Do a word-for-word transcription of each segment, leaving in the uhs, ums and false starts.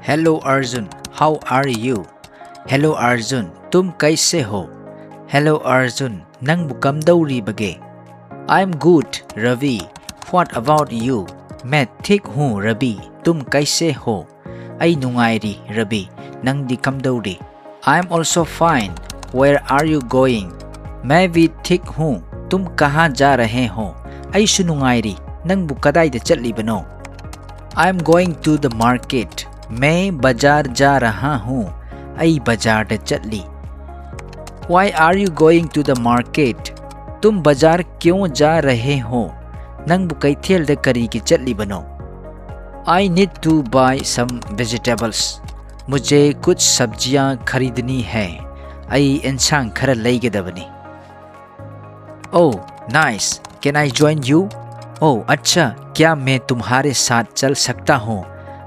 Hello Arjun, how are you? Hello Arjun, तुम कैसे हो? Hello Arjun, ꯅꯪꯕꯨ ꯀꯝꯗꯧꯔꯤꯕꯒꯦ? I'm good, Ravi. What about you? मैं ठीक हूँ रवि, तुम कैसे हो? ꯑꯩ ꯅꯨꯡꯉꯥꯏꯔꯤ ꯔꯕꯤ, ꯅꯪꯗꯤ ꯀꯝꯗꯧꯔꯤ? I'm also fine. Where are you going? मैं भी ठीक हूँ. तुम कहाँ जा रहे हो? ꯑꯩꯁꯨ ꯅꯨꯡꯉꯥꯏꯔꯤ. ꯅꯪꯕꯨ ꯀꯗꯥꯏꯗ ꯆꯠꯂꯤꯕꯅꯣ? I'm going to the market. मैं बाजार जा रहा हूँ. ꯑꯩ ꯕꯖꯥꯔꯗ ꯆꯠꯂꯤ. Why are you going to the market? तुम बाजार क्यों जा रहे हो? ꯅꯪꯕꯨ ꯀꯩꯊꯦꯜꯗ ꯀꯔꯤꯒꯤ ꯆꯠꯂꯤꯕꯅꯣ? I need to buy some vegetables. मुझे कुछ सब्जियां खरीदनी है. ꯑꯩ ꯑꯦꯟꯁꯥꯡ ꯈꯔ ꯂꯩꯒꯗꯕꯅꯤ. Oh, nice. Can I join you? Oh, अच्छा, क्या मैं तुम्हारे साथ चल सकता हूँ?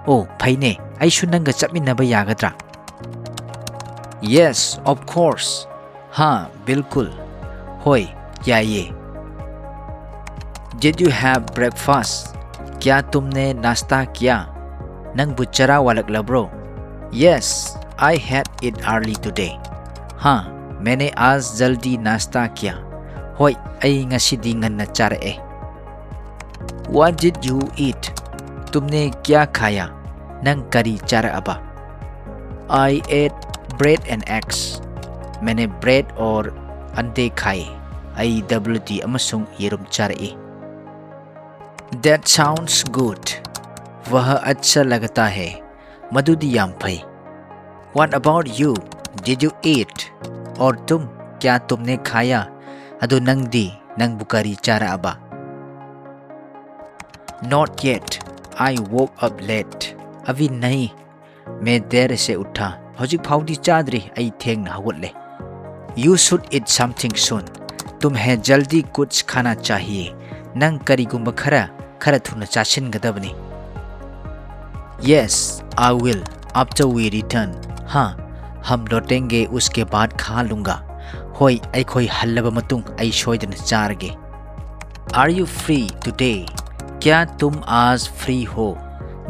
ꯑꯣ, ꯐꯩꯅꯦ, ꯑꯩꯁꯨ ꯅꯪꯒ ꯆꯠꯃꯤꯟꯅꯕ ꯌꯥꯒꯗ꯭ꯔꯥ? Yes, of course. हाँ, बिल्कुल. ꯍꯣꯏ, ꯌꯥꯏꯌꯦ. Did you have breakfast? क्या तुमने नाश्ता किया? ꯅꯪꯕꯨ ꯆꯔꯥ ꯋꯥꯜꯂꯛꯂꯕ꯭ꯔꯣ? Yes, I had it early today. हाँ, मैंने आज जल्दी नाश्ता किया. ꯍꯣꯏ, ꯑꯩ ꯉꯁꯤꯗꯤ ꯉꯟꯅ ꯆꯥꯔꯛꯑꯦ. What did you eat? तुमने क्या खाया? ꯅꯪ ꯀꯔꯤ ꯆꯥꯔꯛꯑꯕ? I ate bread and eggs. मैंने bread और अंडे खाए. ꯑꯩ ꯗꯕ꯭ꯂꯨ ꯇꯤ ꯑꯃꯁꯨꯡ ꯌꯦꯔꯨꯝ ꯆꯥꯔꯛꯏ. That sounds good. वह अच्छा लगता है. ꯃꯗꯨꯗꯤ ꯌꯥꯝ ꯐꯩ. What about you? Did you eat? और तुम, क्या तुमने खाया? ꯑꯗꯨ ꯅꯪꯗꯤ, ꯅꯪꯕꯨ ꯀꯔꯤ ꯆꯥꯔꯛꯑꯕ? Not yet. I woke up late. अभी नहीं. मैं देर से उठा. ꯍꯧꯖꯤꯛ ꯐꯥꯎꯗꯤ ꯆꯥꯗ꯭ꯔꯤ, ꯑꯩ ꯊꯦꯡꯅ ꯍꯧꯒꯠꯂꯦ. You should eat something soon. तुम्हें जल्दी कुछ खाना चाहिए. ꯅꯪ ꯀꯔꯤꯒꯨꯝꯕ ꯈꯔ, ꯈꯔ ꯊꯨꯅ ꯆꯥꯁꯤꯟꯒꯗꯕꯅꯤ. Yes, I will. After we return. हाँ, हम लौटेंगे उसके बाद खा लूँगा. ꯍꯣꯏ, ꯑꯩꯈꯣꯏ ꯍꯜꯂꯕ ꯃꯇꯨꯡ ꯑꯩ ꯁꯣꯏꯗꯅ ꯆꯥꯔꯒꯦ. Are you free today? क्या तुम आज free हो?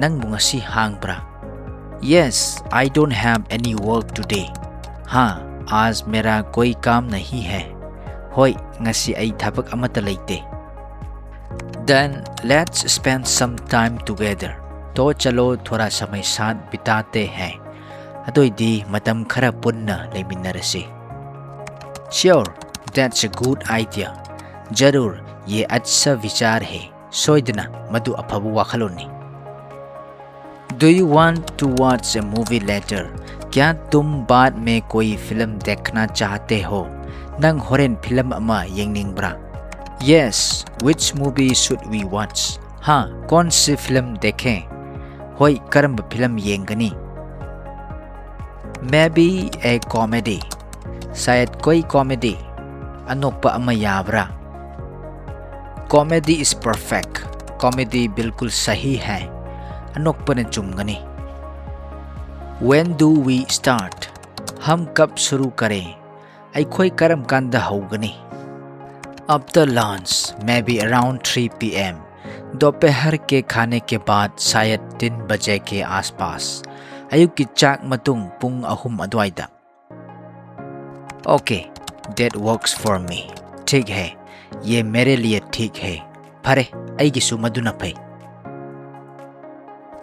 ꯅꯪꯕꯨ ꯉꯁꯤ ꯍꯥꯡꯕ꯭ꯔꯥ? Yes, I don't have any work today. हाँ, आज मेरा कोई काम नहीं है. ꯍꯣꯏ, ꯉꯁꯤ ꯑꯩ ꯊꯕꯛ ꯑꯃꯠꯇ ꯂꯩꯇꯦ. Then let's spend some time together. तो चलो थोड़ा समय साथ बिताते हैं. ꯑꯗꯨ ꯑꯣꯏꯗꯤ ꯃꯇꯝ ꯈꯔ ꯄꯨꯟꯅ ꯂꯩꯃꯤꯟꯅꯔꯁꯤ. Sure, that's a good idea. जरूर, ये अच्छा विचार है. ꯁꯣꯏꯗꯅ, ꯃꯗꯨ ꯑꯐꯕ ꯋꯥꯈꯜꯂꯣꯟꯅꯤ. Do you want to watch a movie later? क्या तुम बाद में कोई फिल्म देखना चाहते हो? ꯅꯪ ꯍꯣꯔꯦꯟ ꯐꯤꯂꯝ ꯑꯃ ꯌꯦꯡꯅꯤꯡꯕ꯭ꯔꯥ? Yes, which movie should we watch? हाँ, कौन सी फिल्म देखें? ꯍꯣꯏ, ꯀꯔꯝꯕ ꯐꯤꯂꯝ ꯌꯦꯡꯒꯅꯤ? Maybe a comedy. शायद कोई comedy. ꯑꯅꯣꯛꯄ ꯑꯃ ꯌꯥꯕ꯭ꯔꯥ? Comedy is perfect. Comedy बिल्कुल सही है. ꯑꯅꯣꯛꯄꯅ ꯆꯨꯝꯒꯅꯤ. When do we start? हम कब शुरू करें? ꯑꯩꯈꯣꯏ ꯀꯔꯝ ꯀꯥꯟꯗ ꯍꯧꯒꯅꯤ? After lunch, maybe around three P M. दोपहर के खाने के बाद शायद तीन बजे के आसपास. ꯑꯌꯨꯛꯀꯤ ꯆꯥꯛ ꯃꯇꯨꯡ ꯄꯨꯡ ꯑꯍꯨꯝ ꯑꯗꯨꯋꯥꯏꯗ. Okay, that works for me. ठीक है, ये मेरे लिए ठीक है. ꯐꯔꯦ, ꯑꯩꯒꯤꯁꯨ ꯃꯗꯨꯅ ꯐꯩ.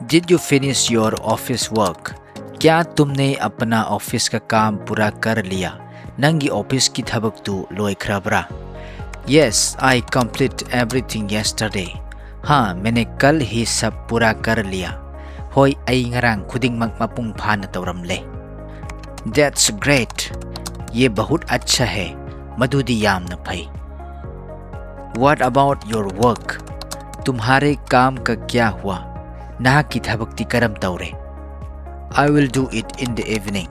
Did you finish your office work? क्या तुमने अपना ऑफिस का काम पूरा कर लिया? ꯅꯪꯒꯤ ꯑꯣꯐꯤꯁꯀꯤ ꯊꯕꯛꯇꯨ ꯂꯣꯏꯈ꯭ꯔꯕ꯭ꯔꯥ? Yes, I complete everything yesterday. हाँ, मैंने कल ही सब पूरा कर लिया. ꯍꯣꯏ, ꯑꯩ ꯉꯔꯥꯡ ꯈꯨꯗꯤꯡꯃꯛ ꯃꯄꯨꯡ ꯐꯥꯅ ꯇꯧꯔꯝꯂꯦ. That's great. ये बहुत अच्छा है. ꯃꯗꯨꯗꯤ ꯌꯥꯝꯅ ꯐꯩ. What about your work? तुम्हारे काम का क्या हुआ? ꯅꯍꯥꯛꯀꯤ ꯊꯕꯛꯇꯤ ꯀꯔꯝ ꯇꯧꯔꯦ? I will do it in the evening.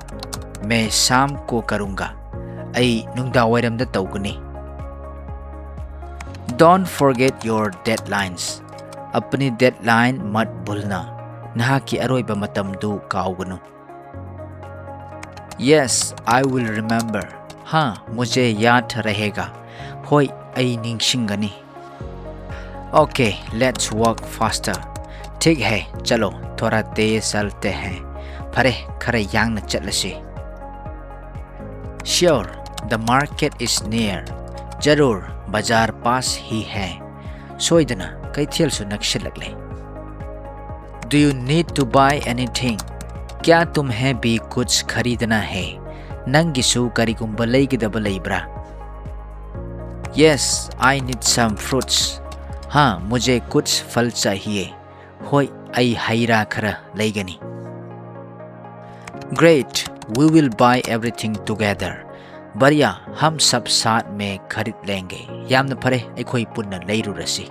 मैं शाम को करूँगा. ꯑꯩ ꯅꯨꯡꯗꯥꯡꯋꯥꯏꯔꯝꯗ ꯇꯧꯒꯅꯤ. Don't forget your deadlines. अपनी deadline मत भूलना. ꯅꯍꯥꯛꯀꯤ ꯑꯔꯣꯏꯕ ꯃꯇꯝꯗꯨ ꯀꯥꯎꯒꯅꯨ. Yes, I will remember. हाँ, मुझे याद रहेगा. ꯍꯣꯏ, ꯑꯩ ꯅꯤꯡꯁꯤꯡꯒꯅꯤ. Okay, let's walk faster. ठीक है, चलो, थोड़ा तेज चलते हैं. ꯐꯔꯦ, ꯈꯔ ꯌꯥꯡꯅ ꯆꯠꯂꯁꯤ꯫ Sure, the market is near. ꯖꯔꯨꯔ, ꯕꯖꯥꯔ ꯄꯥꯁ ꯍꯤ ꯍꯦ꯫ ꯁꯣꯏꯗꯅ, ꯀꯩꯊꯦꯜꯁꯨ ꯅꯛꯁꯤꯜꯂꯛꯂꯦ꯫ Do you need to buy anything? क्या तुम्हें भी कुछ खरीदना है? ꯅꯪꯒꯤꯁꯨ ꯀꯔꯤꯒꯨꯝꯕ ꯂꯩꯒꯗꯕ ꯂꯩꯕ꯭ꯔꯥ? Yes, I need some fruits. हाँ, मुझे कुछ फल चाहिए. ꯍꯣꯏ, ꯑꯩ ꯍꯩ ꯔꯥ ꯈꯔ ꯂꯩꯒꯅꯤ꯫ Great, we will buy everything together. बढ़िया, हम सब साथ में खरीद लेंगे. ꯌꯥꯝꯅ ꯐꯔꯦ, ꯑꯩꯈꯣꯏ ꯄꯨꯟꯅ ꯂꯩꯔꯨꯔꯁꯤ꯫